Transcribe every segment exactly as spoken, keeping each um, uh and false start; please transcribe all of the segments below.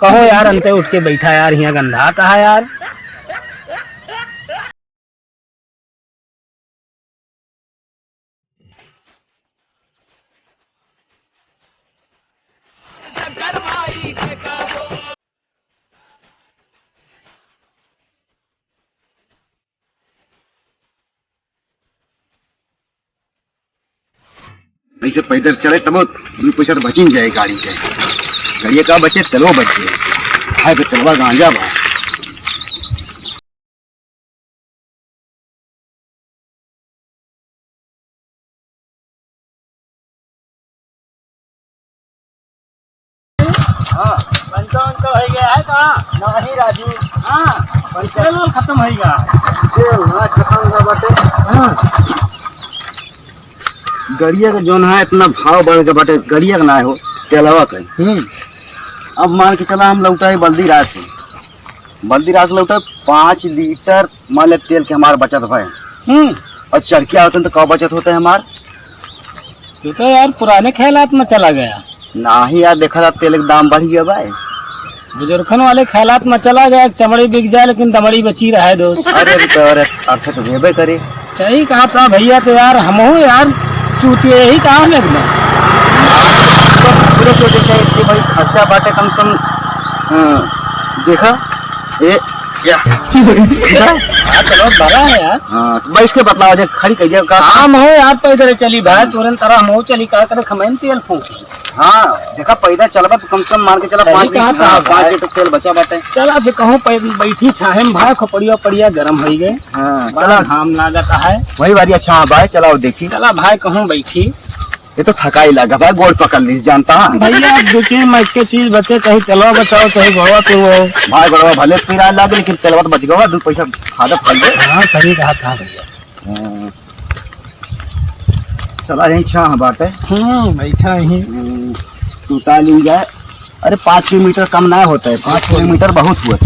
कहो यार, अंते उठ के बैठा यार, हियाँ गंधात है यार। ऐसे पैदल चले तब दू पैसा तो बचिन जाए गाड़ी के। गाड़िया का बचे, तेलवा बच जाए। खाए पे तेलवा गांजा बा। हाँ। पंचा वंचा हो गया है कहाँ? नहीं राजू। हाँ। पंचा तेल वेल खत्म हो गया। तेल ना खत्म हो बाटे। हाँ। गड़िया का जौन है इतना भाव बढ़ के बाटे, गड़िया का ना हो, तेलवा का। हम्म। अब मान के चला हम लौटाए बल्दीराज से। बल्दीराज लौटे पाँच लीटर मान ले तेल के हमार बचत भए। हम्म। और चढ़किया होते हैं तो का बचत होते हैं हमार? तू तो यार पुराने ख्यालात में चला गया। नाही यार, देखा था तेल के दाम बढ़ गया भाई। बुजुर्गन वाले ख्यालात में चला गया, चमड़ी बिक जाए लेकिन दमड़ी बची रहे दोस्त। अरे, अरे, तो, अरे, अर्थ तो देबे करे। सही कहा था भैया, तो यार हमहू यार चूतिया ही काम है एकदम। पूरे सोचे थे कि भाई खर्चा बाटे कम से कम, हाँ, देखा, ए, क्या? देखा? हाँ, चलो, बड़ा है यार। हाँ, तो बैठ के बतलाओ, जे खड़ी कह दिया का? काम हो यार, पैदल चली भाई, तुरंत तरह हमहू चली, का करे, खमैन तेल फूंकी। हाँ, देखा, पैदल चलबा तो कम से कम मान के चला, सही पाँच कहा लीटर, था हाँ, पाँच भाई। लीटर तेल बचा बाटे। चला, फिर कहूँ पै-, बैठी छाहे में भाई, खोपड़िया, पड़िया गरम होई गए। हाँ, बड़ा चला। घाम लागत है। वही बारी अच्छा, हाँ भाई, चलाओ देखी। चला भाई, कहूँ बैठी। ये तो थकाई लगा भाई, गोड़ पकड़ ली जानता है। भैया, अब दो चीज, मैं एक चीज बचे, चाहे तेलवा बचाओ, चाहे गोड़वा पिरो। भाई, गोड़वा भले पिराए लागे, लेकिन तेलवा तो बच गवा, दो पैसा फायदा फल दे। हाँ, सही कहा था भैया। हाँ। चला, यहीं छाह बाटे। हम्म, बैठा ही। हम्म, सुता ली जाए। अरे, पाँच किलोमीटर कम ना होता है, पाँच किलोमीटर बहुत हुआ।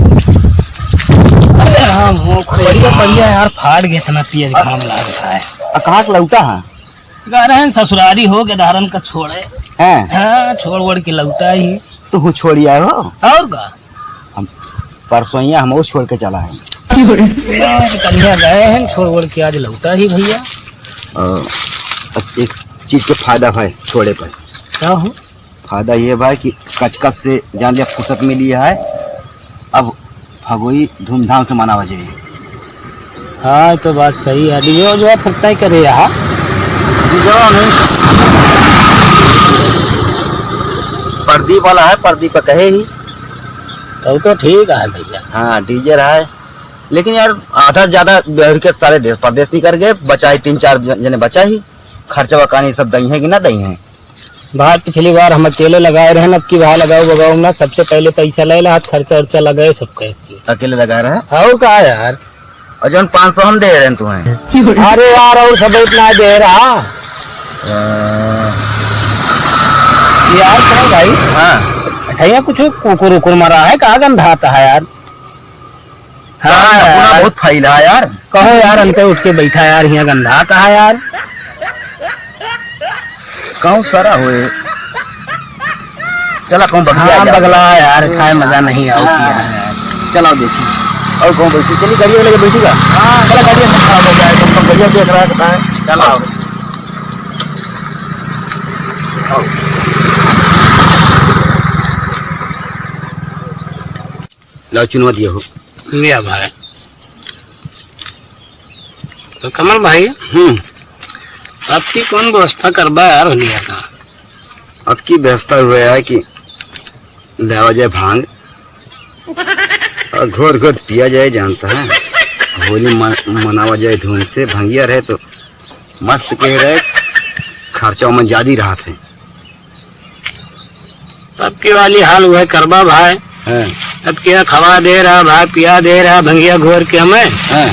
अरे हाँ, वो बढ़िया, बढ़िया यार, फाड़ के इतना पिया घाम लाग रहा है। आ, कहाँ से लौटा है? गा रहे हैं ससुरारी हो, गेदहरन का छोड़े। हैं? हाँ, छोड़ वोड़ के लौटा ही। तो हूँ छोड़ी आए हो? और का? हम परसोइया हम वो छोड़ के चला है। यार, कन्या गए हैं, छोड़ वोड़ के आज लौटा ही भैया। अ, एक चीज के फायदा भाई छोड़े पर। क्या हो? फायदा ये भाई कि कचकच से जान लिया फुर्सत मिली है, अब फगोई धूमधाम से मनावा जाए। हाँ, तो बात सही है। डीजे जो है फिर तय करे यहाँ। डीजे नहीं, प्रदीप वाला है, प्रदीप का कहे ही। तब तो ठीक है भैया। हाँ, डीजे रहा है, लेकिन यार आधा से ज्यादा बिहार के सारे देश परदेश निकल गए, बचा ही तीन चार जन-, जने बचा ही। खर्चा वकानी सब दई है कि ना दई है? भाई, पिछली बार हम अकेले लगाए रहे ना, अब की बार लगाओ बगाओ ना, सबसे पहले पैसा ले ला, हाथ खर्चा उर्चा लगाए सबके। अकेले लगाए रहे? और का यार? और जौन पाँच सौ हम दे रहे हैं तुम्हें। अरे यार, और सब इतना दे रहा। हाँ। यार, क्या भाई? हाँ। अच्छा, यहाँ कुछ कुकुर उकुर मरा है, कहाँ गंधा आता है यार? हाँ, हाँ, यार। बहुत फैला है यार। कहो यार, अंते उठ के बैठा यार, हियाँ गंधा कहा यार। कहूँ सारा होए। चला कहूँ बगला हाँ, आ जा। बगला यार, खाए मजा नहीं आओ हाँ। यार। चला देखी। और कहूँ बैठी, चली गाड़ी वाले के बैठी का? हाँ। चला गाड़ी वाले के बैठी का? कम से कम गाड़ी देख रहा है, कहाँ है? चला आओ। आओ। लाओ चुनवा दिया हो। लिया भाई। तो कमल भाई, हम्म। आपकी कौन व्यवस्था करबा यार होलिया का? आपकी व्यवस्था हुआ है कि लावा जाए भांग और घोर घोर पिया जाए, जानता है। होली मन-, मनावा जाए धूम से, भंगिया रहे तो मस्त कह रहे, खर्चा में ज्यादा रहत है। तब के वाली हाल हुए करबा भाई। हाँ। तब के खवा दे रहा भाई, पिया दे रहा भंगिया घोर के हमें। हाँ।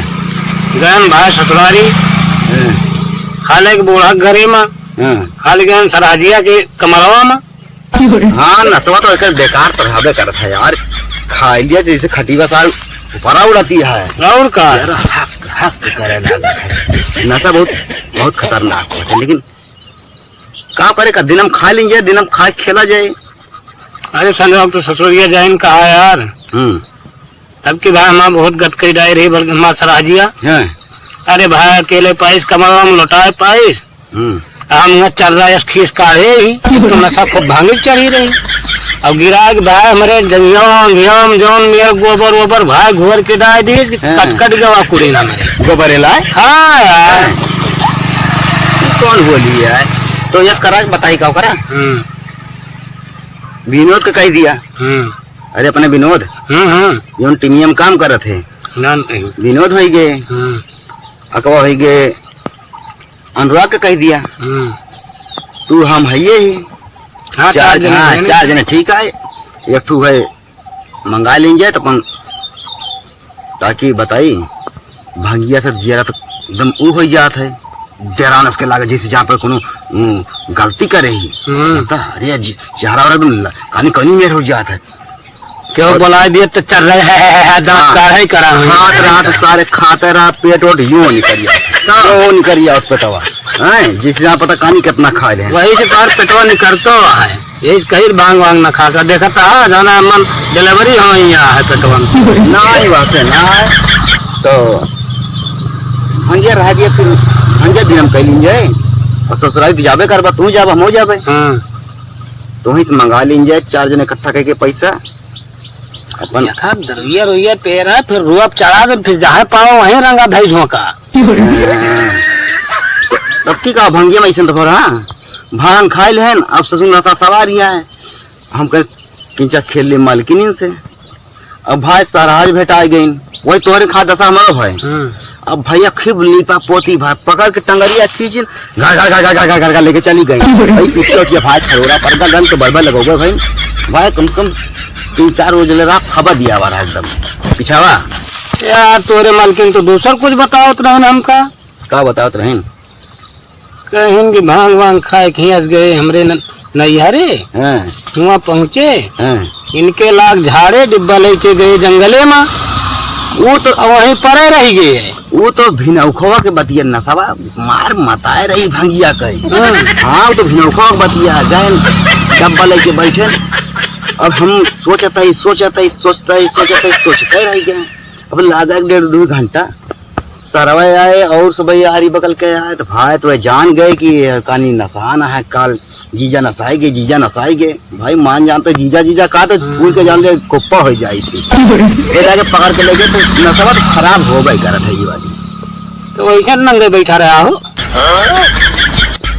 गन भाई ससुरारी। हाँ। हाले के बूढ़ा घरे में। हाँ। हाल गन सराजिया के कमरवा में। हाँ, नसवा तो एकर बेकार तो रहबे करत है यार। खा लिया जैसे खटीवा साल ऊपरा उड़ती है। और का? यार, हक, हक करे लागत है। नशा बहुत, बहुत खतरनाक होता है, लेकिन का करे का, दिनम खा लीजिए, दिनम खा के खेला जाए। अरे संजोग तो ससुरिया जाइन कहा यार। हम्म। तब की भाई हमार बहुत गत कई डाई रही, बल्कि हमार सराजिया। हाँ। अरे भाई अकेले पाइस कमल हम लौटाए पाइस। हम्म। हम हुआ चल रहा है खीस काढ़े ही, तो नशा खूब भांगी चढ़ी रही। अब गिरा के भाई हमारे जंगिया, अंगिया में जौन मेरा गोबर वोबर भाई घोर के डाल दिए कि हाँ। कट कट गवा कुड़ी ना मेरे। गोबर एला? हाँ यार। हाँ। कौन बोली है? तो यस करा के बताई का ओकरा? हम्म। विनोद के कह दिया। हम्म। अरे अपने विनोद, हम्म, हम्म। जौन टीमिया में काम करत है, ना, नहीं। विनोद होई गए, हम्म। अकवा होई गए, अनुराग के कह दिया, हम्म। तू हम हइये ही। हाँ, चार चार जने हाँ, हैं ना। चार जने ठीक है, एक ठू है मंगा लेंगे तो अपन, ताकि बताई भंगिया से जियरा तो एकदम ऊ हो जात है, डेरान उसके लागे जैसे जहाँ पर कोनो, ऊ, गलती करे ही। हम्म। अरे जी, चेहरा वाला एकदम ल-, कानी कानी मेर हो जात है। क्यों और बोला दिए तो चल रहे हैं, दांत हाँ। काढ़े ही करा हुआ। खात रहा तो सारे खाते रहा, पेट वोट यूं निकल गया, हाँ। यूं निकल गया और पेटवा, हैं? जिससे आप पता कहानी कितना खा ले हैं। वही से बार पेटवा निकलतो है, यही से कहीं भांग वांग ना खा कर देखा था, जाना मन डिलीवरी हो ही यहाँ है पेटवा में। ना ही वैसे ना है, तो भंगिया रह गया, फिर भंगिया दिन हम कह लीजिए, और ससुराल की जाबे करबा, तू जाबा, हम हो जाबे। हाँ। तो वहीं से मंगा लीन जाए, चार जने इकट्ठा करके पैसा अपन देखा, दरुइया रुइया पेरा, फिर रुआ चढ़ा दे, फिर जहाँ पाओ वहीं रंगा धई झोंका। तब की का भंगिया में ऐसे तो हो रहा, भांग खाए लेहन, अब ससुर नशा सवार ही है। हम कहे, किंचा खेल ले मालकिन से। अब भाई सरहज भेटाए गइन, वही तोहरे खा दशा हमारो भाई। हम्म। अब भैया खूब लीपा पोती भाई पकड़ के टंगरिया खींचिन, घर घर घर घर घर घर घर लेके चली गई। भाई पीछे उठिए भाई छरोड़ा पर गन तो बरबर लगोगे भाई। भाई कम से कम तीन चार रोज ले रात खबर दिया हुआ रहा एकदम पिछावा। यार तोरे मालकिन तो दूसर कुछ बतावत रहन हमका। का बतावत रहन? कहिन कि भांग वांग खाए के हियास गए हमरे न-, नैहरे। हाँ। हुआ पहुँचे। हाँ। इनके लाग झाड़े डिब्बा लेके गए जंगले मा। वो तो अब वहीं परे रह गए। वो तो भिनौखवा के बतिया नसवा मार मताए रही भंगिया के। हाँ। हाँ, वो तो भिनौखवा के बतिया गए डब्बा लेके बैठे। अब हम सोचत ही, सोचत ही, सोचत ही, सोचत ही, सोचत ही रह गए। अब लागा एक डेढ़ दो घंटा सरवा आए और सब यारी बगल के आए, तो भाई तो जान गए कि ये कानी नसान है, काल जीजा नसाएगे, जीजा नसाएगे। भाई मान जानते जीजा, जीजा का तो हाँ। फूल के जान ले कुप्पा हो जाई थी। ये जाके पकड़ के लेके तो नसवा तो खराब हो गई करत है ये वाली। तो वैसे नंगे बैठा रहा हो?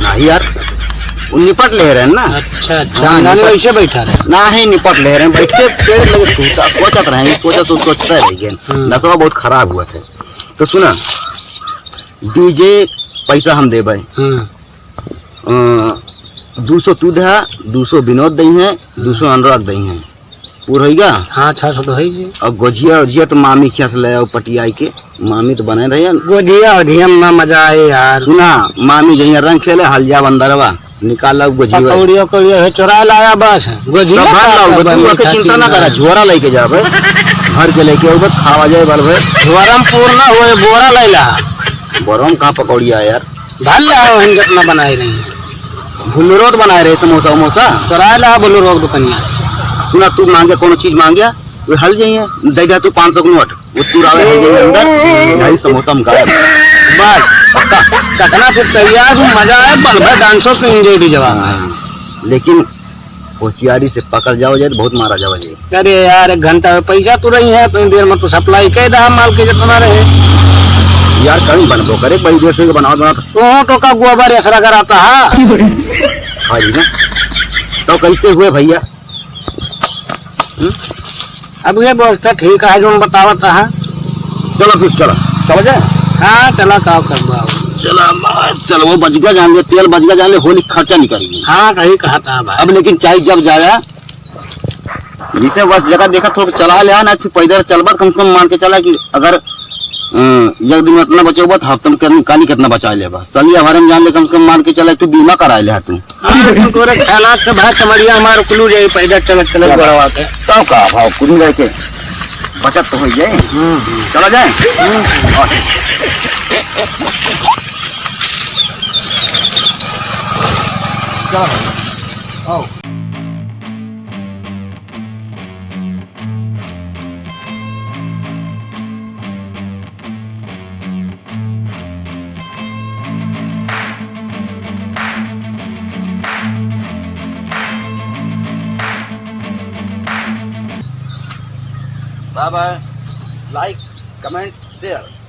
नहीं यार, वो निपट ले रहे हैं ना। अच्छा, अच्छा, हाँ, अंगाने निपट वैसे बैठा रहे। ना ही निपट ले रहे हैं, बैठ के पेड़ लगे सूता, सोचत रहे, सोचत, सोचते रह गए। हम्म। नसवा बहुत खराब हुआ था। तो सुना, डीजे पैसा हम देबे। हम्म। अ, दू सौ तू दहा, दू सौ विनोद दई हैं, दू सौ अनुराग दई हैं। पूर होइगा? हाँ, छह सौ तो है जी। और गोझिया, ओझिया तो मामी खिया से ले आओ पटियाई के, मामी तो बने रहे हैं। गोझिया, ओझिया में ना मजा आए यार। सुना, मामी जइया रंग खेले, हल जा बंदरवा। निकाल लाओ गोझिया। पकौड़िया, उकौड़िया है, चोरा लाया बस। गोझिया तो भर लाओ, का तू बन ओके चिंता ना करा, झोरा लेके जाबे। भर के लेके आओ, बस खावा जाए बाल भर। झोरा में पूर ना होए, बोरा ले ला। बोरा में कहाँ पकौड़िया है यार? भर ले आओ, हम जितना बनाए रही। भुल्लरो तो बनाए रहे, समोसा, उमोसा। चोरा ला बोलो रोक दुकानिया। सुना, तू मांगे, कोनो चीज मांगे, वो हल जाइए, दे दे तू पाँच सौ के नोट। वो तू रावे हो गए अंदर, यही समोसा हम गायब। बस, पक्का। चखना फिर तैयार हूँ, मजा आए, बल भर डांसो के enjoy भी जवाब है। हाँ, लेकिन होशियारी से पकड़ जाओ जाए तो बहुत मारा जाओ जाए। अरे यार, एक घंटा में पैसा तो रही है, इतनी देर में तो supply कह दहा माल के जितना रहे। यार, कहीं बनबो करे, बड़ी देर से बनाओ, बनाओ तो। तो, तो का गोबर असरा कराता है। हाँ जी ना। तो कैसे हुए भैया? हम्म? अब ये व्यवस्था ठीक है, जो हम बतावत है। चलो फिर, चलो, चलो जाए। हाँ, चला, का करबा। चला, मार, चलो, वो बजगा जान ले, तेल बजगा जान ले, होली खर्चा निकालेंगे। हाँ, सही कहा था भाई। अब लेकिन चाहे जब जाया, जिसे बस जगह देखा, थोड़ा चला ले, ना फिर पैदल चलबा, कम से कम मान के चला कि अगर, अ, एक दिन में इतना बचेबा, तो हफ्ते में कितना, काली कितना बचा लेबा। चलिए, हमारे में जान ले, कम से कम मान के चला, तू बीमा करा ले तू। हाँ, तो तोरे ख्यालात से भाई कमरिया हमार उकलू जाई, पैदल चलत चलत चला। गोड़वा के। तब का भाव कुल मिला के बचत तो हो जाए। हम्म। चला जाए। हम्म। और चला भाई, आओ। Bye bye. Like, comment, share।